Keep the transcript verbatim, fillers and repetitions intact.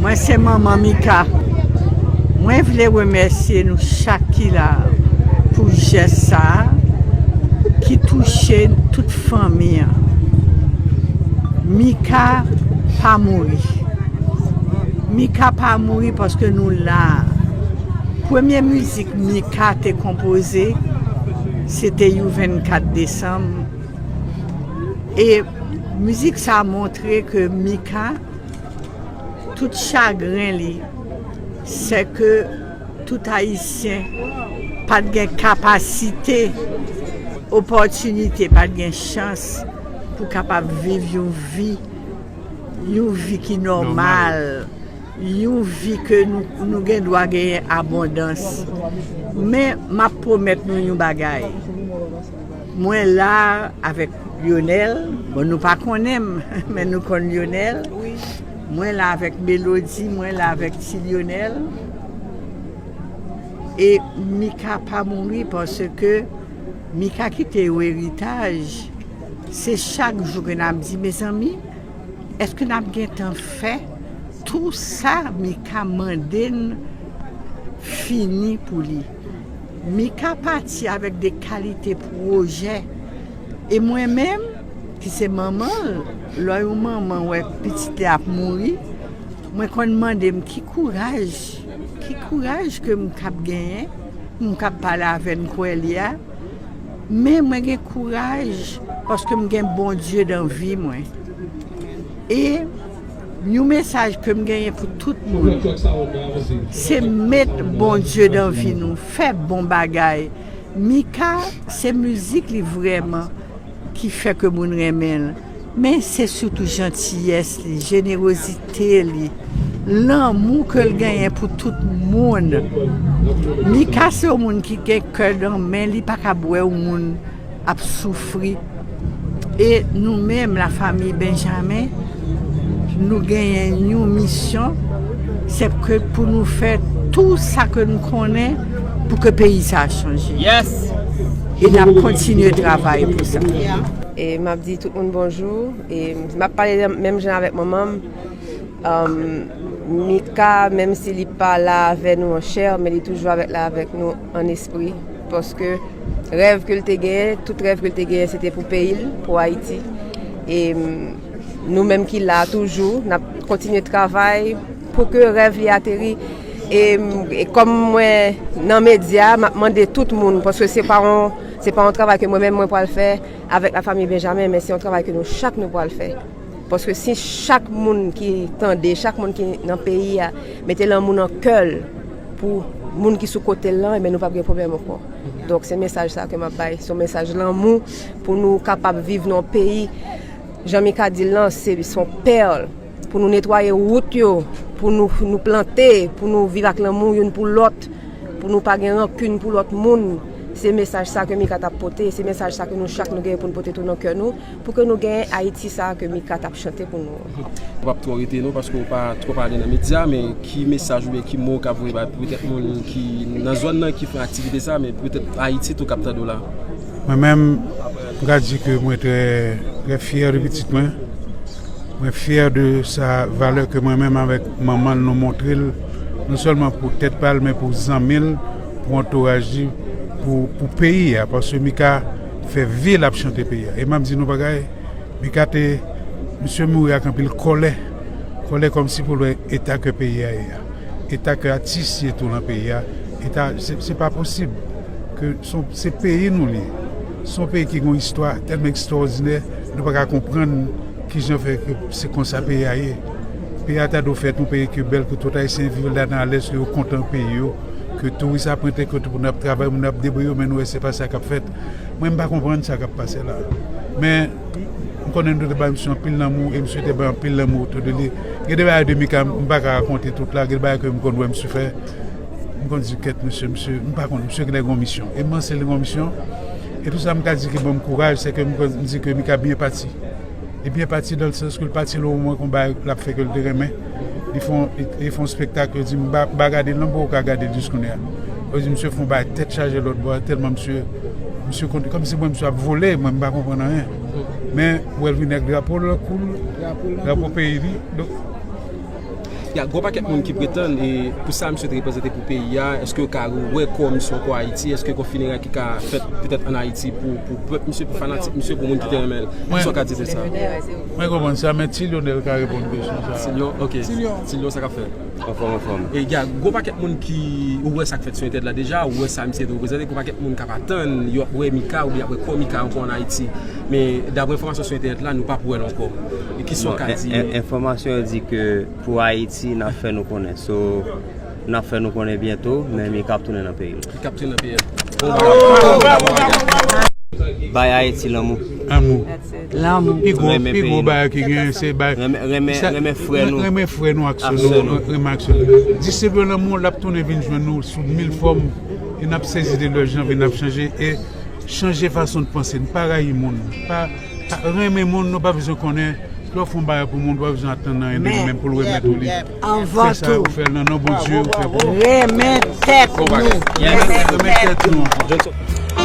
Mwen se manman Mika. Mwen vle remèsye nou chak ki la pou jès sa a ki touche tout fanmi an. Mika pa mouri. Mika pa mouri paske nou la. Premye mizik Mika te konpoze, se te You vennkat desanm. E mizik sa a montre ke Mika, tout chagren li, se ke tout Ayisyen pa t gen kapasite, opòtinite, pa t gen chans pou kapab viv yon vi, yon vi ki nòmal, yon vi ke nou, nou gen dwa genyen abondans. Men m ap pwomèt nou yon bagay. Mwen la avèk Lionel. Bon, nou pa konnen m, men nou konn Lionel. Mwen la avèk Melody, mwen la avèk Ti Lionel. E Mika pa mouri paske Mika kite yon eritaj. Se chak jou ke n ap di, mezanmi, èske n ap gentan fè tou sa Mika mande n fini pou li? Mika pati avèk de kalite pwojè. E mwen menm, ki se manman l, lè yon manman wè pitit li ap mouri, mwen konn mande m ki kouraj, ki kouraj ke m k ap genyen, m k ap pale avè n kwè li a. Men mwen gen kouraj paske m gen Bondye dan vi mwen. E yon mesaj ke m genyen pou tout moun, se met Bondye dan vi nou, fè bon bagay. Mika, se mizik li vrèman ki fè ke moun renmen l. Men se sitou jantiyès li, jenerozite li, lanmou ke l genyen pou tout moun. Mika se yon moun ki gen kè nan men li, pa ka bwè yon moun ap soufri. E nou menm, lafanmi Benjamin, nou genyen yon misyon, se ke pou nou fè tou sa ke nou konnen pou ke peyi sa a chanje. Yes! E n ap kontinye travay pou sa. E m ap di tout moun bonjou. E m ap pale menm jan avèk manman m. Um, Mika, menm si li pa la avè nou an chè, men li toujou avèk la avèk nou an espri. Paske rèv ke l te genyen, tout rèv ke l te genyen, se te pou peyi l, pou Ayiti. E mm, nou menm ki la toujou, n ap kontinye travay pou ke rèv li ateri. E, mm, e kòm mwen nan medya, m ap mande tout moun, paske se pa yon, se pa yon travay ke mwen menm mwen pral fè avèk lafanmi Benjamin, men se yon travay ke nou chak nou pral fè. Paske si chak moun ki tande, chak moun ki nan peyi a mete lanmou nan kè l pou moun ki sou kote l lan, ebyen nou p ap gen pwoblèm ankò. Donk se mesaj sa ke m ap bay, se yon mesaj lanmou pou nou kapab viv nan yon peyi, jan Mika di l lan, se, se yon pèl, pou nou netwaye wout yo, pou nou, nou plante, pou nou viv ak lanmou youn pou lòt, pou nou pa gen rankin pou lòt moun. Se mesaj sa ke Mika t ap pote, se mesaj sa ke nou chak nou genyen pou nou pote tou nan kè nou, pou ke nou genyen Ayiti sa ke Mika t ap chante pou nou an. Ou p ap twò rete non, paske ou pa twò pale nan medya, men ki mesaj oubyen ki mo ou ka voye ba petèt moun ki nan zòn nan ki fè aktivite sa, men petèt Ayiti tou k ap tande w la? Mwen menm, m ka di ke mwen trè, trè fyè de pitit mwen. Mwen fyè de sa valè ke mwen menm avèk manman l nou montre l, non sèlman pou tèt pa l, men pou zanmi l, pou antouraj li, pou, pou peyi a, paske Mika fè vi l ap chante peyi a. E m ap di nou bagay, Mika te, misye mouri ak anpil kòlè, kòlè kòmsi pou l wè eta ke peyi a ye a, eta ke atis ye tou lan peyi a, eta, se, se pa posib ke se, se peyi nou li ye. Se yon peyi ki gen yon istwa tèlman ekstwòdinè, nou pa ka konprann kijan fè ke se konsa peyi a ye. Peyi a ta dwe fèt yon peyi ke bèl, ke tout Ayisyen viv ladan alèz, ke yo kontan peyi yo, ke touris ap rantre, ke tout moun ap travay, moun ap debriye yo, men nou wè se pa sa k ap fèt. Mwen, m pa konprann sa k ap pase la. Men, m konnen nou te bay misye anpil lanmou, e misye te bay anpil lanmou otou de li. Gen de bagay de Mika, m pa ka rakonte tout la, gen de bagay ke m konn wè misye fè. M konn di, kèt, misye, misye, m pa konn, misye genlè gen yon misyon. E m panse li gen yon misyon. E tou sa m ka di ki ban m kouraj, se ke m konn, m di ke Mika byen pati. Li byen pati dan le sans ke l pati nan yon moman ke yon bagay l ap fè ke l te renmen. Li fè yon, li, li fè yon spektak, yo di m ba, ba gade l non, m poko ka gade l jis kounye a. Yo di misye fè yon bagay tèt chaje lòt bò a, tèlman misye, misye konn, kòmsi mwen misye ap vole, mwen m pa konprann anyen. Men, ou wè l vini ak drapo l kou l, drapo peyi li. Donk, Gen gwo pakèt moun ki pretann e pou sa misye te reprezante pou peyi a, èske yo ka wè kò misye ankò Ayiti, èske gon fineray ki ka fèt petèt ann Ayiti pou, pou pèp misye, pou fanatik misye, pou moun ki te renmen l? Kisa w ka di de sa? Mwen konprann sa, men Ti Lyonel ka reponn kesyon sa. Tilyon, ok. Tilyon, sa k ap fèt? Anfòm, anfòm. E gen gwo pakèt moun ki, ou wè sa k fèt sou entènèt la deja, ou wè sa misye te reprezante, gwo pakèt moun k ap atann, y ap wè Mika oubyen y ap wè kò Mika ankò ann Ayiti. Men daprè enfòmasyon sou entènèt la, nou p ap wè l ankò. E kisa w ka di? Enfòmasyon yo di ke pou Ayiti, n ap fè nou konnen. So, n ap fè nou konnen byento, men Mika ap tounen nan peyi l. Mika ap tounen nan peyi l. Bay Ayiti lanmou. Lanmou. Lanmou. Pi gwo, pi gwo bagay ki gen, se bay. Renmen frè nou. Renmen frè nou ak sè nou. Renmen ak sè nou. Disip yo lanmou, l ap tounen vin jwenn nou sou mil fòm. E n ap sezi de lè jan vi n ap chanje. E chanje fason de panse. Nou pa rayi moun. Pa, pa renmen moun, nou pa bezwen konnen. Lè w fè yon bagay pou moun, ou pa bezwen atann anyen de li menm pou l remèt ou li. Fè sa, ou fè l nan non Bondye, ou fè pou. Renmen tèt nou. Renmen tèt nou.